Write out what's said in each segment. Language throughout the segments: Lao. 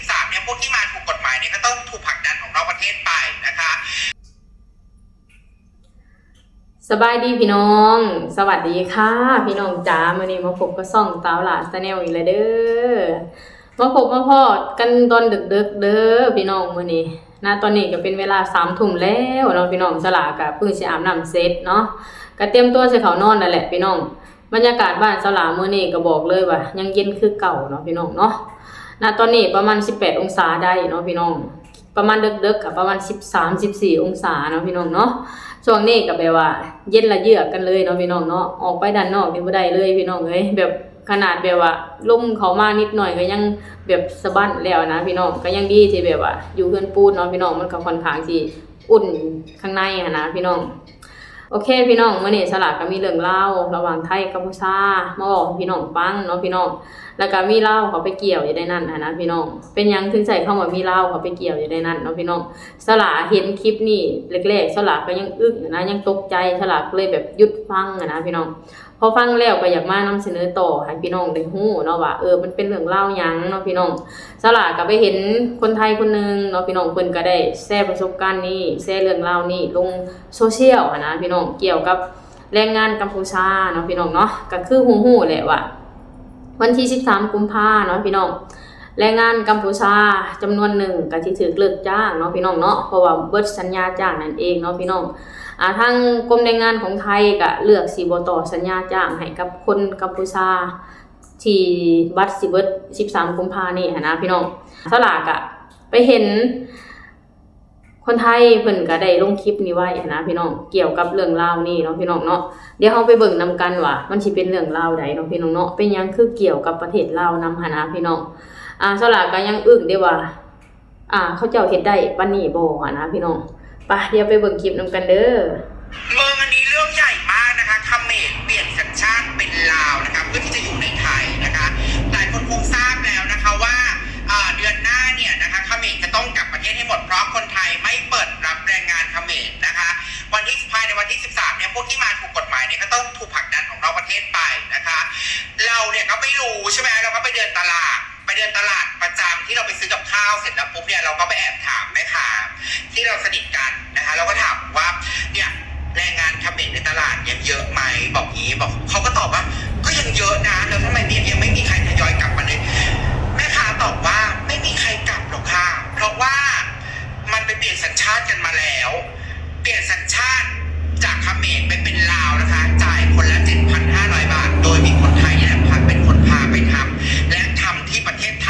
ສາມ ເນ່ຍ ພວກທີ່ມາຖືກກົດໝາຍ ເນ່ຍ ກໍຕ້ອງຖືກຜັກດັນອອກນອກປະເທດໄປ ນະຄະ. ສະບາຍດີພີ່ນ້ອງ ສະຫວັດດີຄ່ະພີ່ນ້ອງຈ໋າ. ມື້ນີ້ມາພົບກັບຊ່ອງ Tawla Channel ອີກແລ້ວເດີ. ມາພົບມາພໍ້ກັນຕອນເດິກໆເດີພີ່ນ້ອງ. ມື້ນີ້ນະ ຕອນນີ້ກໍເປັນເວລາ ສາມ ທຸ່ມແລ້ວເນາະພີ່ນ້ອງ. ສາວຫຼ້າກໍເພິ່ງຊິອາບນ້ຳເສັດເນາະ ກໍຕຽມຕົວຊິເຂົ້ານອນແລ້ວແຫຼະພີ່ນ້ອງ. ບັນຍາກາດບ້ານສາວຫຼ້າມື້ນີ້ກໍບອກເລີຍວ່າຍັງເຢັນຄືເກົ່າເນາະພີ່ນ້ອງເນາະ. ນະ ຕອນນີ້ປະມານ ສິບແປດ ອົງສາໄດ້ເນາະພີ່ນ້ອງ. ປະມານເດິກໆກໍປະມານ ສິບສາມ ສິບສີ່ ອົງສາເນາະພີ່ນ້ອງເນາະ. ຊ່ວງນີ້ກໍແບບວ່າເຢັນລະເຍືອກກັນເລີຍເນາະພີ່ນ້ອງເນາະ. ອອກໄປດ້ານນອກນີ້ບໍ່ໄດ້ເລີຍພີ່ນ້ອງເອີຍ. ແບບຂະໜາດແບບວ່າລົມເຂົ້າມານິດໜ້ອຍກໍຍັງແບບສະບັ້ນແລ້ວນະພີ່ນ້ອງ. ກໍຍັງດີທີ່ແບບວ່າຢູ່ເຮືອນປູນເນາະພີ່ນ້ອງ. ມັນກໍຂ້ອນຂ້າງຊິອຸ່ນຂ້າງໃນຫັ້ນນະພີ່ນ້ອງ. ໂອເຄພີ່ນ້ອງ ມື້ນີ້ສາວຫຼ້າກໍມີເລື່ອງລາວລະຫວ່າງໄທກັບກັມພູຊາມາເວົ້າໃຫ້ພີ່ນ້ອງຟັງເນາະພີ່ນ້ອງ. ແລ້ວກໍມີລາວເຂົ້າໄປກ່ຽວຢູ່ໃນນັ້ນຫັ້ນນະພີ່ນ້ອງ. ເປັນຫຍັງເຖິງໃຊ້ຄຳວ່າມີລາວເຂົ້າໄປກ່ຽວຢູ່ໃນນັ້ນເນາະພີ່ນ້ອງ. ສາວຫຼ້າເຫັນຄລິບນີ້ແລກໆ ສາວຫຼ້າກໍຍັງອຶ້ງຫັ້ນນະ ຍັງຕົກໃຈ. ສາວຫຼ້າກໍເລີຍແບບຢຸດຟັງຫັ້ນນະພີ່ນ້ອງ. ພໍຟັງແລ້ວກໍຢາກມານຳສະເໜີຕໍ່ໃຫ້ພີ່ນ້ອງໄດ້ຮູ້ເນາະວ່າ ເອີ ມັນເປັນເລື່ອງລາວຫຍັງເນາະພີ່ນ້ອງ. ສາວຫຼ້າກໍໄປເຫັນຄົນໄທຄົນໜຶ່ງເນາະພີ່ນ້ອງ ເພິ່ນກໍໄດ້ແຊປະສົບການນີ້ ແຊເລື່ອງລາວນີ້ລົງໂຊຊຽວຫັ້ນນະພີ່ນ້ອງ ກ່ຽວກັບແຮງງານກັມພູຊາເນາະພີ່ນ້ອງເນາະ. ກໍຄືຮູ້ໆແຫຼະວ່າວັນທີ ສິບສາມ ກຸມພາເນາະພີ່ນ້ອງ ແຮງງານກັມພູຊາຈຳນວນໜຶ່ງກໍຊິຖືກເລີກຈ້າງເນາະພີ່ນ້ອງເນາະ ເພາະວ່າເບິດສັນຍາຈ້າງນັ້ນເອງເນາະພີ່ນ້ອງ. ອາ ທາງກົມແຮງງານຂອງໄທກໍເລືອກຊິບໍ່ຕໍ່ສັນຍາຈ້າງໃຫ້ກັບຄົນກັມພູຊາ ທີ່ບັດຊິເບິດ ສິບສາມ ກຸມພານີ້ຫັ້ນນະພີ່ນ້ອງ. ສາວຫຼ້າກະໄປເຫັນຄົນໄທເພິ່ນກະໄດ້ລົງຄລິບນີ້ໄວ້ຫັ້ນນະພີ່ນ້ອງ ກ່ຽວກັບເລື່ອງລາວນີ້ເນາະພີ່ນ້ອງເນາະ. ດຽວເຮົາໄປເບິ່ງນຳກັນວ່າມັນຊິເປັນເລື່ອງລາວໃດເນາະພີ່ນ້ອງເນາະ ເປັນຫຍັງຄືກ່ຽວກັບປະເທດລາວນຳຫັ້ນນະພີ່ນ້ອງ. ອາ ສາວຫຼ້າກະຍັງອຶ້ງເດ້ວ່າ ອ່າ ເຂົາເຈົ້າເຮັດໄດ້ປານນີ້ບໍ່ຫັ້ນນະພີ່ນ້ອງ. ປະ ດຽວໄປເບິ່ງຄລິບນຳກັນເດີ. ເມືອງອັນນີ້ເລື່ອງໃຫຍ່ມາກນະຄະ ຂະເໝນປ່ຽນສັນຊາດເປັນລາວນະຄະ ເພື່ອທີ່ຈະຢູ່ໃນໄທນະຄະ. ຫຼາຍຄົນຄົງຊາບແລ້ວນະຄະວ່າ ເດືອນໜ້າເນ່ຍນະຄະ ຂະເໝນຈະຕ້ອງກັບປະເທດໃຫ້ໝົດ ເພາະຄົນໄທໄມ່ເປີດຮັບແຮງງານຂະເໝນນະຄະ. ວັນທີ ພາຍໃນວັນທີ ສິບສາມ ເນ່ຍ ພວກທີ່ມາຖືກກົດໝາຍເນ່ຍ ກໍຕ້ອງຖືກຜັກດັນອອກນອກປະເທດໄປນະຄະ. ເຮົາເນ່ຍກໍໄປຮູ້ໃຊ່ໄໝ ເຮົາກໍໄປເດີນຕະຫຼາດ ໄປເດີນຕະຫຼາດປະຈຳທີ່ເຮົາໄປຊື້ກັບຂ້າວເສັດແລ້ວປຸບເນ່ຍ ເຮົາກໍໄປແອບຖາມແມ່ຄ້າທີ່ເຮົາສະໜິດກັນນະຄະ. ເຮົາກໍຖາມວ່າ ເນ່ຍ ແຮງງານຂະເໝນໃນຕະຫຼາດຍັງເຍອະໄໝ? ບອກນີ້ ບອກ ເຂົາກໍຕອບວ່າ ກໍຍັງເຍອະນະ ແລ້ວທຳໄມຍັງ ຍັງໄມ່ມີໃຄທະຍອຍກັບມາເລີຍ? ແມ່ຄ້າຕອບວ່າ ໄມ່ມີໃຄກັບຫຼອກຄ່ະ ເພາະວ່າມັນໄປປ່ຽນສັນຊາດກັນມາແລ້ວ. ປ່ຽນສັນຊາດຈາກຂະເໝນໄປເປັນລາວນະຄະ ຈ່າຍຄົນລະ ເຈັດພັນຫ້າຮ້ອຍ ບາດ ໂດຍມີຄົນໄທນີ້ແຫຼະ ເປັນຄົນພາໄປທຳ ແລະ ທຳທີ່ປະເທດໄທ.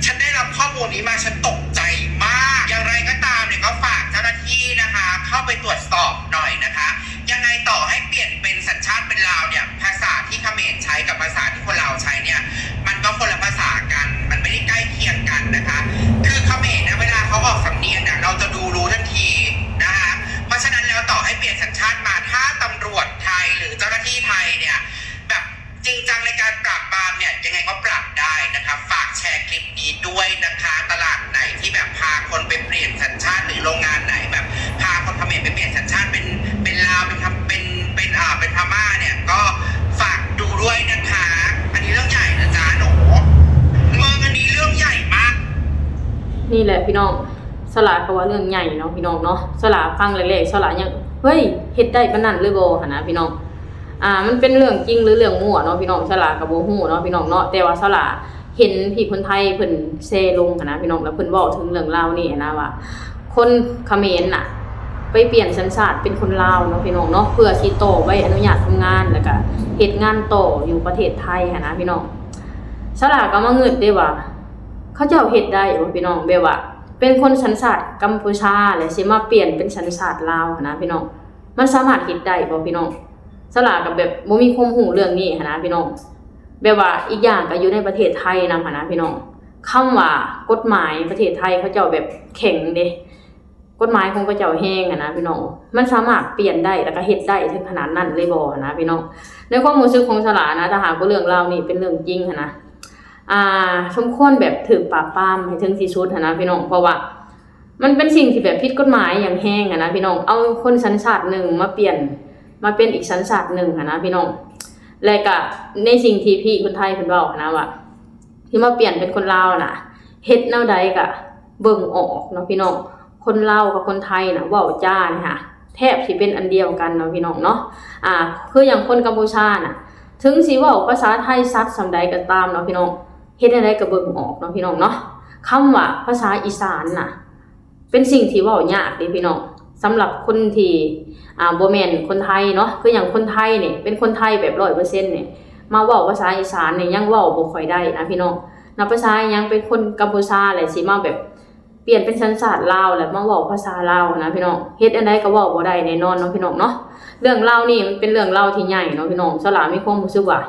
ສັນໄດ້ຮັບຂໍ້ມູນນີ້ມາ ສັນຕົກໃຈມາກ. ຢ່າງໄລກໍຕາມເນ່ຍ ກໍຝາກເຈົ້າໜ້າທີ່ນະຄະ ເຂົ້າໄປຕວດສອບໜ້ອຍນະຄະ. ຍັງໄງຕໍ່ໃຫ້ປ່ຽນເປັນສັນຊາດເປັນລາວເນ່ຍ ພາສາທີ່ຂະເໝນໃຊ້ກັບພາສາທີ່ຄົນລາວໃຊ້ເນ່ຍ ມັນກໍຄົນລະພາສາກັນ ມັນໄມ່ໄດ້ໃກ້ຄຽງກັນນະຄະ. ຄືຂະເໝນນະ ເວລາເຂົາອອກສຳນຽງນະ ເຮົາຈະດູຮູ້ທັນທີນະຄະ. ເພາະສະນັ້ນແລ້ວ ຕໍ່ໃຫ້ປ່ຽນສັນຊາດມາ ຖ້າຕຳຫຼວດໄທ ຫຼື ເຈົ້າໜ້າທີ່ໄທເນ່ຍ ແບບຈິງຈັງໃນການປາບປາມເນ່ຍ ຍັງໄງກໍປາບໄດ້ນະຄະ. ຝາກແຊຄລິບນີ້ດ້ວຍນະຄະ. ຕະຫຼາດໄ ທີ່ແບບພາຄົນໄປປ່ຽນສັນຊາດ ຫຼື ໂຮງງານໃດແບບພາຄົນຂະເໝນໄປປ່ຽນສັນຊາດເປັນ ເປັນລາວ ເປັນ ເປັນ ເປັນ ເປັນພະມ້າເນ່ຍ ກໍຝາກດູດ້ວຍນະຄະ. ອັນນີ້ເລື່ອງໃຫຍ່ນະຈ໊ະໜູ. ເມືອງອັນນີ້ເລື່ອງໃຫຍ່ມາກ. ນີ້ແຫຼະພີ່ນ້ອງ ສາວຫຼ້າກໍວ່າເລື່ອງໃຫຍ່ເນາະພີ່ນ້ອງເນາະ. ສາວຫຼ້າຟັງແລກໆ ສາວຫຼ້າຍັງ ເຮີ້ຍ ເຮັດໄດ້ປານນັ້ນເລີຍບໍ່ຫັ້ນນະພີ່ນ້ອງ. ອ່າ ມັນເປັນເລື່ອງຈິງ ຫຼື ເລື່ອງມົ້ວເນາະພີ່ນ້ອງ ສາວຫຼ້າກໍບໍ່ຮູ້ເນາະພີ່ນ້ອງເນາະ. ແຕ່ວ່າສາວຫຼ້າ ເຫັນທີ່ຄົນໄທເພິ່ນແຊລົງຫັ້ນນະພີ່ນ້ອງ ແລ້ວເພິ່ນເວົ້າເຖິງເລື່ອງລາວນີ້ຫັ້ນນະວ່າ ຄົນຂະເໝນນະ ໄປປ່ຽນສັນຊາດເປັນຄົນລາວເນາະພີ່ນ້ອງເນາະ ເພື່ອຊິຕໍ່ໃບອະນຸຍາດທຳງານ ແລ້ວກະເຮັດງານຕໍ່ຢູ່ປະເທດໄທຫັ້ນນະພີ່ນ້ອງ. ສາວຫຼ້າກໍມາງຶດເດ້ວ່າ ເຂົາເຈົ້າເຮັດໄດ້ບໍ່ພີ່ນ້ອງ ແບບວ່າເປັນຄົນສັນຊາດກຳປູຊາ ແລ້ວຊິມາປ່ຽນເປັນສັນຊາດລາວຫັ້ນນະພີ່ນ້ອງ ມັນສາມາດເຮັດໄດ້ບໍ່ພີ່ນ້ອງ? ສາວຫຼ້າກໍແບບບໍ່ມີຄວາມຮູ້ເລື່ອງນີ້ຫັ້ນນະພີ່ນ້ອງ. ແບບວ່າອີກຢ່າງກໍຢູ່ໃນປະເທດໄທນຳຫັ້ນນະພີ່ນ້ອງ ຄຳວ່າກົດໝາຍປະເທດໄທເຂົາເຈົ້າແບບແຂງເດ້ ກົດໝາຍຂອງເຂົາເຈົ້າແຮງຫັ້ນນະພີ່ນ້ອງ. ມັນສາມາດປ່ຽນໄດ້ ແລ້ວກໍເຮັດໄດ້ເຖິງຂະໜາດນັ້ນເລີຍບໍ່ຫັ້ນນະພີ່ນ້ອງ? ໃນຄວາມຮູ້ສຶກຂອງສາວຫຼ້ານະ ຖ້າຫາກວ່າເລື່ອງລາວນີ້ເປັນເລື່ອງຈິງຫັ້ນນະ ອ່າ ສົມຄວນແບບຖືກປາບປາມໃຫ້ເຖິງທີ່ສຸດຫັ້ນນະພີ່ນ້ອງ ເພາະວ່າ ມັນເປັນສິ່ງທີ່ແບບຜິດກົດໝາຍຢ່າງແຮງຫັ້ນນະພີ່ນ້ອງ. ເອົາຄົນສັນຊາດໜຶ່ງມາປ່ຽນ ມາເປັນອີກສັນຊາດໜຶ່ງຫັ້ນນະພີ່ນ້ອງ. ແລະກະໃນສິ່ງທີ່ພີ່ຄົນໄທເພິ່ນເວົ້າຫັ້ນນະວ່າ ທີ່ມາປ່ຽນເປັນຄົນລາວນະ ເຮັດແນວໃດກະເບິ່ງອອກເນາະພີ່ນ້ອງ. ຄົນລາວກັບຄົນໄທນະ ເວົ້າຈານີ້ຫາ ແທບຊິເປັນອັນດຽວກັນເນາະພີ່ນ້ອງເນາະ. ອ່າ ຄືຢ່າງຄົນກັມພູຊານະ ເຖິງຊິເວົ້າພາສາໄທຊັດສ່ຳໃດກໍຕາມເນາະພີ່ນ້ອງ, ເຮັດແນວໃດກໍເບິ່ງອອກເນາະພີ່ນ້ອງເນາະ. ຄຳວ່າພາສາອີສານນະ ເປັນສິ່ງທີ່ເວົ້າຍາກເດ້ພີ່ນ້ອງ, ສຳລັບຄົນທີ່ ອ່າ ບໍ່ແມ່ນຄົນໄທເນາະ. ຄືຢ່າງຄົນໄທນີ້ ເປັນຄົນໄທແບບຮ້ອຍເປີເຊັນນີ້ ມາເວົ້າພາສາອີສານນີ້ ຍັງເວົ້າບໍ່ຄ່ອຍໄດ້ນະພີ່ນ້ອງ. ນັບພາສາອີຫຍັງ ເປັນຄົນກັມພູຊາ ແລ້ວຊິມາແບບປ່ຽນເປັນສັນຊາດລາວ ແລ້ວມາເວົ້າພາສາລາວນະພີ່ນ້ອງ, ເຮັດອັນໃດກໍເວົ້າບໍ່ໄດ້ແນ່ນອນເນາະພີ່ນ້ອງເນາະ. ເລື່ອງລາວນີ້ມັນເປັນເລື່ອງລາວທີ່ໃຫຍ່ເນາະພີ່ນ້ອງ. ສາລາມີຄວາມຮູ້ສຶກວ່າ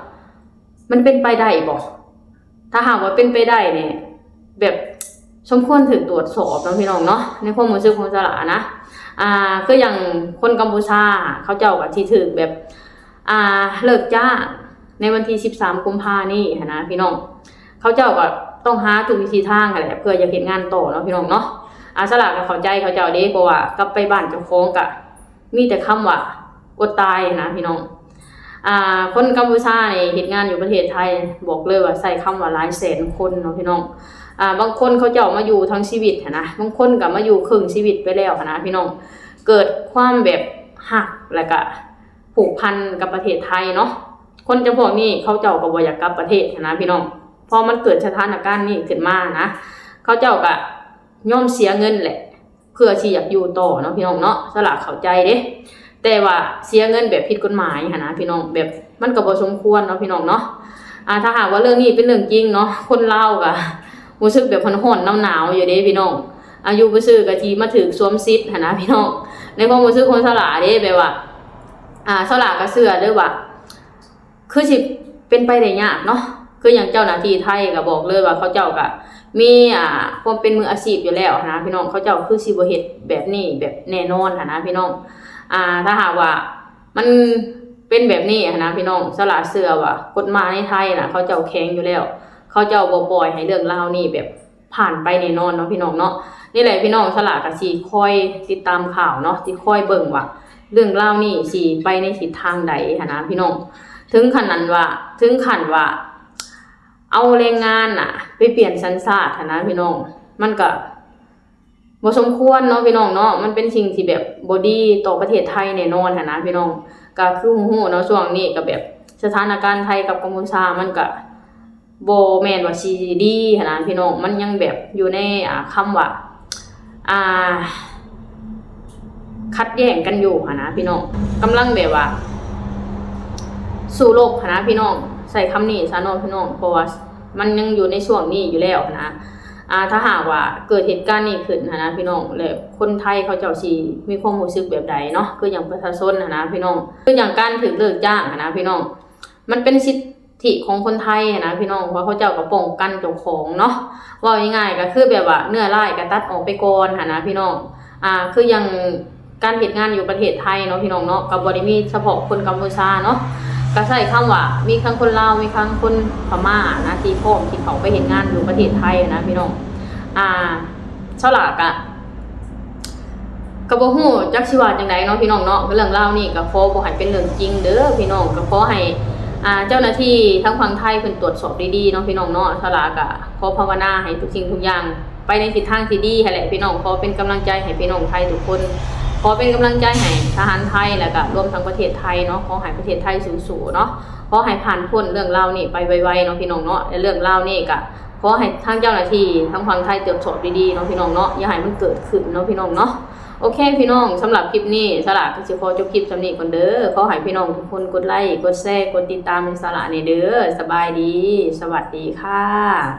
ມັນເປັນໄປໄດ້ບໍ່? ຖ້າຫາກວ່າເປັນໄປໄດ້ນີ້ ແບບສົມຄວນຖືກตรวจสอบເນາະພີ່ນ້ອງເນາະ, ໃນຄວາມຮູ້ສຶກຂອງສາລານະ. ອ່າ ຄືຢ່າງຄົນກັມພູຊາ ເຂົາເຈົ້າກໍຊິຖືກແບບ ອ່າ ເລີກຈ້າງໃນວັນທີສິບສາມກຸມພານີ້ຫັ້ນນະພີ່ນ້ອງ. ເຂົາເຈົ້າກໍຕ້ອງຫາທຸກວິທີທາງຫັ້ນແຫຼະ ເພື່ອຢາກເຮັດງານຕໍ່ເນາະພີ່ນ້ອງເນາະ. ອ່າ ສາລາກໍເຂົ້າໃຈເຂົາເຈົ້າເດ້ ເພາະວ່າກັບໄປບ້ານເຈົ້າຂອງກໍ ມີແຕ່ຄຳວ່າອົດຕາຍນະພີ່ນ້ອງ. ອ່າ ຄົນກັມພູຊານີ້ເຮັດງານຢູ່ປະເທດໄທ ບອກເລີຍວ່າໃຊ້ຄຳວ່າຫຼາຍແສນຄົນເນາະພີ່ນ້ອງ. ອ່າ ບາງຄົນເຂົາເຈົ້າມາຢູ່ທັງຊີວິດຫັ້ນນະ, ບາງຄົນກໍມາຢູ່ເຄິ່ງຊີວິດໄປແລ້ວຫັ້ນນະພີ່ນ້ອງ, ເກີດຄວາມແບບຮັກ ແລ້ວກະຜູກພັນກັບປະເທດໄທເນາະ. ຄົນຈຳພວກນີ້ເຂົາເຈົ້າກໍບໍ່ຢາກກັບປະເທດຫັ້ນນະພີ່ນ້ອງ, ເພາະມັນເກີດສະຖານະການນີ້ຂຶ້ນມານະ, ເຂົາເຈົ້າກໍຍອມເສຍເງິນແຫຼະ ເພື່ອທີ່ຢາກຢູ່ຕໍ່ເນາະພີ່ນ້ອງເນາະ. ສາລາເຂົ້າໃຈເດ້ ແຕ່ວ່າເສຍເງິນແບບຜິດກົດໝາຍຫັ້ນນະພີ່ນ້ອງ, ແບບມັນກໍບໍ່ສົມຄວນເນາະພີ່ນ້ອງເນາະ. ອ່າ ຖ້າຫາກວ່າເລື່ອງນີ້ເປັນເລື່ອງຈິງເນາະ, ຄົນລາວກໍຮູ້ສຶກແບບຮ້ອນໆໜາວໆຢູ່ເດ້ພີ່ນ້ອງ. ອາ ຢູ່ບໍ່ຊື່ກໍຊິມາຖືກສວມສິດຫັ້ນນະພີ່ນ້ອງ. ໃນຄວາມຮູ້ສຶກຂອງສາລາເດ້ ແບບວ່າ ອ່າ ສາລາກໍເຊື່ອເດີວ່າ ຄືຊິເປັນໄປໄດ້ຍາກເນາະ. ຄືຢ່າງເຈົ້າໜ້າທີ່ໄທກໍບອກເລີຍວ່າ ເຂົາເຈົ້າກໍມີ ອ່າ ຄວາມເປັນມືອາຊີບຢູ່ແລ້ວຫັ້ນນະພີ່ນ້ອງ, ເຂົາເຈົ້າຄືຊິບໍ່ເຮັດແບບນີ້ແບບແນ່ນອນຫັ້ນນະພີ່ນ້ອງ. ອ່າ ຖ້າຫາກວ່າມັນເປັນແບບນີ້ຫັ້ນນະພີ່ນ້ອງ, ສາລາເຊື່ອວ່າກົດໝາຍໃນໄທນະ ເຂົາເຈົ້າແຂງຢູ່ແລ້ວ, ເຂົາເຈົ້າບໍ່ປ່ອຍໃຫ້ເລື່ອງລາວນີ້ແບບ ຜ່ານໄປແນ່ນອນເນາະພີ່ນ້ອງເນາະ. ນີ້ແຫຼະພີ່ນ້ອງ, ສາລາກໍຊິຄອຍຕິດຕາມຂ່າວເນາະ, ຊິຄອຍເບິ່ງວ່າເລື່ອງລາວນີ້ຊິໄປໃນທິດທາງໃດຫັ້ນນະພີ່ນ້ອງ. ເຖິງຂະໜາດວ່າ ເຖິງຂັ້ນວ່າເອົາແຮງງານນະໄປປ່ຽນສັນຊາດຫັ້ນນະພີ່ນ້ອງ, ມັນກໍບໍ່ສົມຄວນເນາະພີ່ນ້ອງເນາະ. ມັນເປັນສິ່ງທີ່ແບບບໍ່ດີຕໍ່ປະເທດໄທແນ່ນອນຫັ້ນນະພີ່ນ້ອງ. ກໍຄືຮູ້ໆເນາະ, ຊ່ວງນີ້ກໍແບບສະຖານະການໄທກັບກັມພູຊາ ມັນກໍ ບໍ່ແມ່ນວ່າຊິດີຫັ້ນນະພີ່ນ້ອງ, ມັນຍັງແບບຢູ່ໃນ ອ່າ ຄຳວ່າ ອ່າ ຂັດແຍ່ງກັນຢູ່ຫັ້ນນະພີ່ນ້ອງ, ກຳລັງແບບວ່າສູ້ລົບຫັ້ນນະພີ່ນ້ອງ, ໃຊ້ຄຳນີ້ຊະເນາະພີ່ນ້ອງ, ເພາະວ່າມັນຍັງຢູ່ໃນຊ່ວງນີ້ຢູ່ແລ້ວຫັ້ນນະ. ອ່າ ຖ້າຫາກວ່າເກີດເຫດການນີ້ຂຶ້ນຫັ້ນນະພີ່ນ້ອງ, ແລ້ວຄົນໄທເຂົາເຈົ້າຊິມີຄວາມຮູ້ສຶກແບບໃດເນາະ? ຄືຢ່າງປະຊາຊົນຫັ້ນນະພີ່ນ້ອງ, ຄືຢ່າງການຖືກເລີກຈ້າງຫັ້ນນະພີ່ນ້ອງ, ມັນເປັນສິດ ທິຂອງຄົນໄທຫັ້ນນະພີ່ນ້ອງ, ເພາະເຂົາເຈົ້າກໍປ້ອງກັນເຈົ້າຂອງເນາະ. ເວົ້າງ່າຍໆກໍຄືແບບວ່າເນື້ອຮ້າຍກໍຕັດອອກໄປກ່ອນຫັ້ນນະພີ່ນ້ອງ. ອ່າ ຄືຢ່າງການເຮັດງານຢູ່ປະເທດໄທເນາະພີ່ນ້ອງເນາະ, ກໍບໍ່ໄດ້ມີສະເພາະຄົນກັມພູຊາເນາະ, ກໍໃຊ້ຄຳວ່າມີທັງຄົນລາວ ມີທັງຄົນພະມ້ານະ ທີ່ພ້ອມທີ່ເຂົ້າໄປເຮັດງານຢູ່ປະເທດໄທຫັ້ນນະພີ່ນ້ອງ. ອ່າ ສາລາກະ ກໍບໍ່ຮູ້ຈັກຊິວ່າຈັ່ງໃດເນາະພີ່ນ້ອງເນາະ. ເລື່ອງລາວນີ້ກໍຂໍບໍ່ໃຫ້ເປັນເລື່ອງຈິງເດີພີ່ນ້ອງ, ກໍຂໍໃຫ້ ອ່າ ເຈົ້າໜ້າທີ່ທາງຝັ່ງໄທເພິ່ນຕວດສອບດີໆເນາະພີ່ນ້ອງເນາະ. ສາລາກໍຂໍພາວະນາໃຫ້ທຸກສິ່ງທຸກຢ່າງໄປໃນທິດທາງທີ່ດີຫັ້ນແຫຼະພີ່ນ້ອງ. ຂໍເປັນກຳລັງໃຈໃຫ້ພີ່ນ້ອງໄທທຸກຄົນ, ຂໍເປັນກຳລັງໃຈໃຫ້ທະຫານໄທ ແລ້ວກໍລວມທັງປະເທດໄທເນາະ. ຂໍໃຫ້ປະເທດໄທສູ້ໆເນາະ, ຂໍໃຫ້ຜ່ານພົ້ນເລື່ອງລາວນີ້ໄປໄວໆເນາະພີ່ນ້ອງເນາະ. ແລະ ເລື່ອງລາວນີ້ກໍ ຂໍໃຫ້ທາງເຈົ້າໜ້າທີ່ທາງຝັ່ງໄທຕວດສອບດີໆເນາະພີ່ນ້ອງເນາະ, ຢ່າໃຫ້ມັນເກີດຂຶ້ນເນາະພີ່ນ້ອງເນາະ. ໂອເຄພີ່ນ້ອງ, ສຳລັບຄລິບນີ້ ສາລາກໍຊິຂໍຈົບຄລິບສ່ຳນີ້ກ່ອນເດີ. ຂໍໃຫ້ພີ່ນ້ອງທຸກຄົນກົດໄລ ກົດແຊ ກົດຕິດຕາມໃຫ້ສາລາແດ່ເດີ. ສະບາຍດີ, ສະຫວັດດີຄ່ະ.